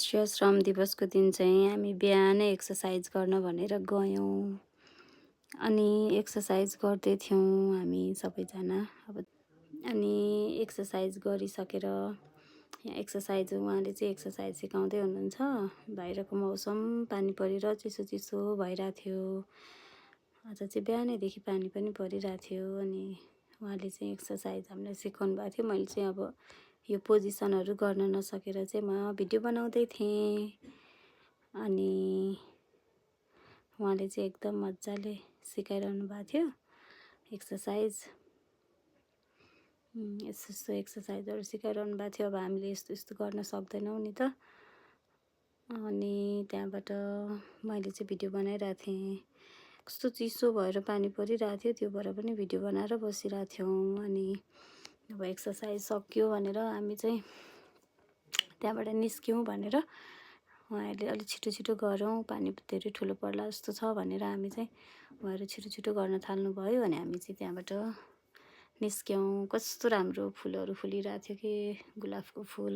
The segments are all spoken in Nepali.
अन्तर्राष्ट्रिय श्रम दिवसको दिन चाहिँ हामी बिहानै एक्सर्साइज गर्न भनेर गयौँ। अनि एक्सर्साइज गर्दै थियौँ हामी सबैजना। अनि एक्सर्साइज गरिसकेर यहाँ एक्सर्साइज उहाँले चाहिँ एक्सर्साइज सिकाउँदै हुनुहुन्छ। बाहिरको मौसम पानी परेर चिसो चिसो भइरहेको थियो। आज चाहिँ बिहानैदेखि पानी पनि परिरहेको थियो। अनि उहाँले चाहिँ एक्सर्साइज हामीलाई सिकाउनु भएको थियो। मैले चाहिँ अब यो पोजिसनहरू गर्न नसकेर चाहिँ म भिडियो बनाउँदै थिएँ। अनि उहाँले चाहिँ एकदम मजाले सिकाइरहनु भएको थियो एक्सर्साइज। यस्तो एक्सर्साइजहरू सिकाइरहनु भएको थियो। अब हामीले यस्तो यस्तो गर्न सक्दैनौँ नि त। अनि त्यहाँबाट मैले चाहिँ भिडियो बनाइरहेको थिएँ। कस्तो चिसो भएर पानी परिरहेको थियो, त्यो भएर पनि भिडियो बनाएर बसिरहेको थियौँ। अनि अब एक्सर्साइज सक्यो भनेर हामी चाहिँ त्यहाँबाट निस्क्यौँ भनेर उहाँहरूले अलिक छिटो छिटो गरौँ, पानी धेरै ठुलो पर्ला जस्तो छ भनेर हामी चाहिँ उहाँहरू छिटो छिटो गर्न थाल्नुभयो। अनि हामी चाहिँ त्यहाँबाट निस्क्यौँ। कस्तो राम्रो फुलहरू फुलिरहेको थियो कि, गुलाबको फुल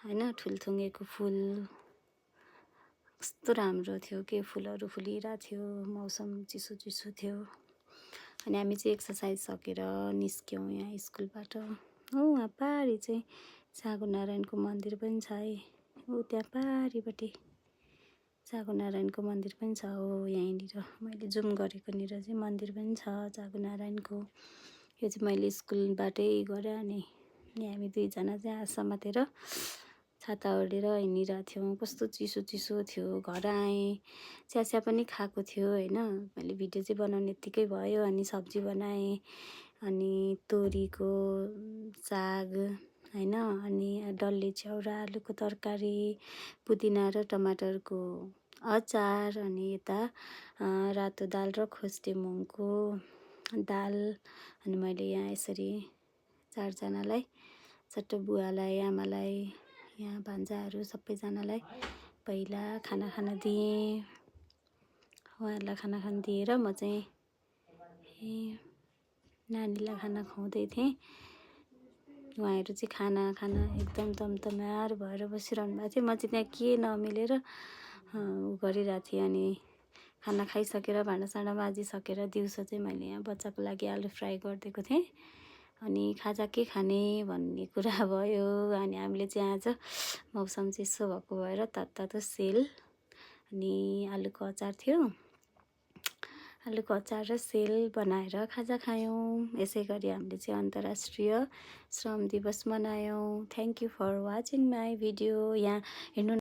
होइन, ठुल्थुङ्गेको फुल कस्तो राम्रो थियो कि, फुलहरू फुलिरहेको थियो, मौसम चिसो चिसो थियो। अनि हामी चाहिँ एक्सर्साइज सकेर निस्क्यौँ यहाँ स्कुलबाट। वहाँ पारि चाहिँ सागुनारायणको मन्दिर पनि छ है। त्यहाँ पारिपट्टि सागुनारायणको मन्दिर पनि छ हो, यहीँनिर मैले जुम गरेकोनिर चाहिँ मन्दिर पनि छ सागुनारायणको। यो चाहिँ मैले स्कुलबाटै गरेँ। अनि यहाँ हामी दुईजना चाहिँ हात समातेर छाता ओढेर हिँडिरहेको थियौँ। कस्तो चिसो चिसो थियो। घर आएँ, चिया पनि खाएको थियो होइन। मैले भिडियो चाहिँ बनाउने यत्तिकै भयो। अनि सब्जी बनाएँ, अनि तोरीको साग होइन, अनि डल्ले च्याउरा, आलुको तरकारी, पुदिना र टमाटरको अचार, अनि यता रातो दाल र खोस्टे मुङको दाल। अनि मैले यहाँ यसरी चारजनालाई, चट्टो बुवालाई, आमालाई, यहाँ भान्जाहरू सबैजनालाई पहिला खाना खान दिएँ। उहाँहरूलाई खाना खान दिएर म चाहिँ नानीलाई खाना खुवाउँदै थिएँ। उहाँहरू चाहिँ खाना एकदम तमतमार भएर बसिरहनु भएको थियो। म चाहिँ त्यहाँ के नमिलेर गरिरहेको थिएँ। अनि खाना खाइसकेर भाँडासाँडा माझिसकेर दिउँसो चाहिँ मैले यहाँ बच्चाको लागि आलु फ्राई गरिदिएको थिएँ। अनि खाजा के खाने भन्ने कुरा भयो। अनि हामीले चाहिँ आज मौसम चिसो भएको भएर तातो सेल अनि आलुको अचार थियो। आलुको अचार र सेल बनाएर खाजा खायौँ। यसै गरी हामीले चाहिँ अन्तर्राष्ट्रिय श्रम दिवस मनायौँ। Thank you for watching my video. यहाँ हेर्नु